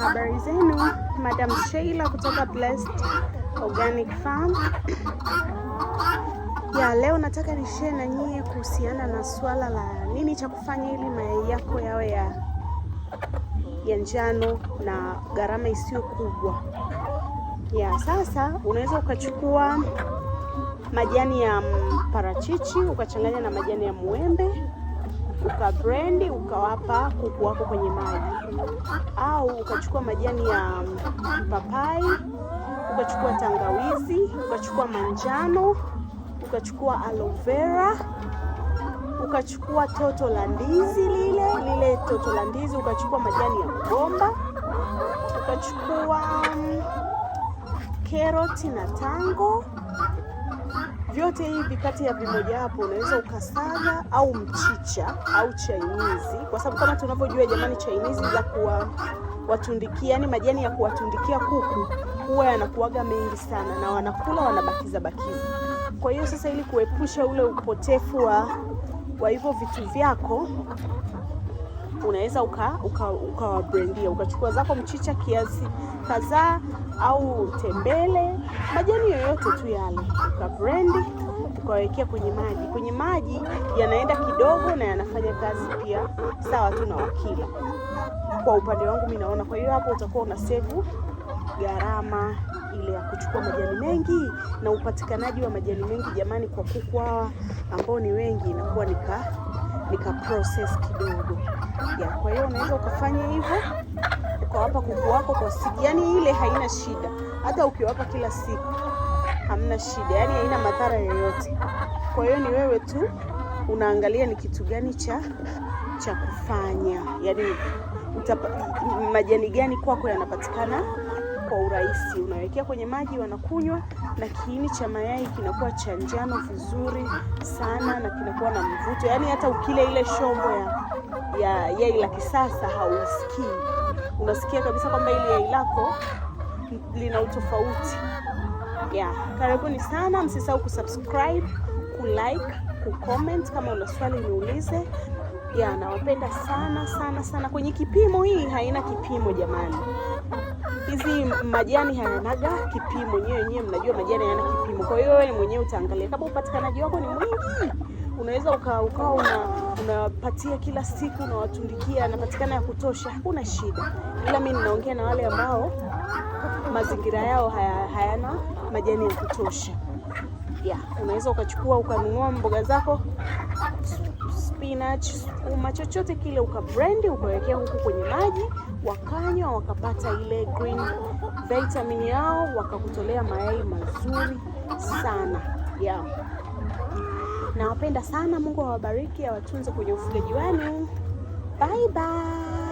Habari zenu, Madam Sheila kutoka Blessed Organic Farm. Ya leo nataka ni share na nyie kuhusiana na swala la nini cha kufanya ili mayai yako yawe ya njano na gharama isiyo kubwa. Ya sasa unaweza ukachukua majani ya parachichi ukachanganya na majani ya muembe, ukabrendi, ukawapa kuku wako kwenye maji, au ukachukua majani ya mpapai, ukachukua tangawizi, ukachukua manjano, ukachukua aloe vera, ukachukua toto la ndizi, lile lile toto la ndizi, ukachukua majani ya mgomba, ukachukua karoti na tango. Vyote hivi kati ya vimoja hapo unaweza ukasaga au mchicha au chainizi, kwa sababu kama tunavyojua jamani, chainizi za kuwa watundikia, yani majani ya kuwatundikia kuku huwa yanakuwaga mengi sana, na wanakula wanabakiza bakiza. Kwa hiyo sasa, ili kuepusha ule upotefu wa hivyo vitu vyako, unaweza ukawabrendia, ukachukua zako mchicha kiasi kadhaa au tembele, majani yoyote tu yale, ukabrendi, ukawekea kwenye maji. Kwenye maji yanaenda kidogo na yanafanya kazi pia sawa tu na wakila. Kwa upande wangu mimi naona. Kwa hiyo hapo utakuwa una save gharama ile ya kuchukua majani mengi, na upatikanaji wa majani mengi jamani, kwa kuku hawa ambao ni wengi inakuwa nika process kidogo ya. Kwa hiyo unaweza ukafanya hivyo ukawapa kuku wako kwa siku, yani ile haina shida, hata ukiwapa kila siku hamna shida, yani haina madhara yoyote. Kwa hiyo ni wewe tu unaangalia ni kitu gani cha kufanya, yani majani gani kwako yanapatikana kwa urahisi, unawekea kwenye maji wanakunywa, na kiini cha mayai kinakuwa cha njano vizuri sana na kinakuwa na mvuto, yaani hata ukila ile shombo ya yai la kisasa hausikii, unasikia kabisa kwamba ile yai lako lina utofauti. Yeah, karibuni sana, msisahau kusubscribe, kulike, kucomment. Kama una swali niulize. Yeah, nawapenda sana sana sana. Kwenye kipimo hii haina kipimo jamani, hizi majani hayanaga kipimo. Nyewe wenyewe mnajua majani hayana kipimo. Kwa hiyo wewe mwenyewe utaangalia kama upatikanaji wako ni mwingi, unaweza ukawa unapatia kila siku, unawatundikia, anapatikana ya kutosha, hakuna shida. Ila mimi ninaongea na wale ambao mazingira yao hayana majani ya kutosha. Yeah, unaweza ukachukua ukanunua mboga zako, spinach, sukuma, chochote kile, ukablend, ukawekea huku kwenye maji, wakanywa, wakapata ile green vitamin yao, wakakutolea mayai mazuri sana. Yeah. Nawapenda sana. Mungu awabariki, awatunze kwenye ufugaji wenu. Bye bye.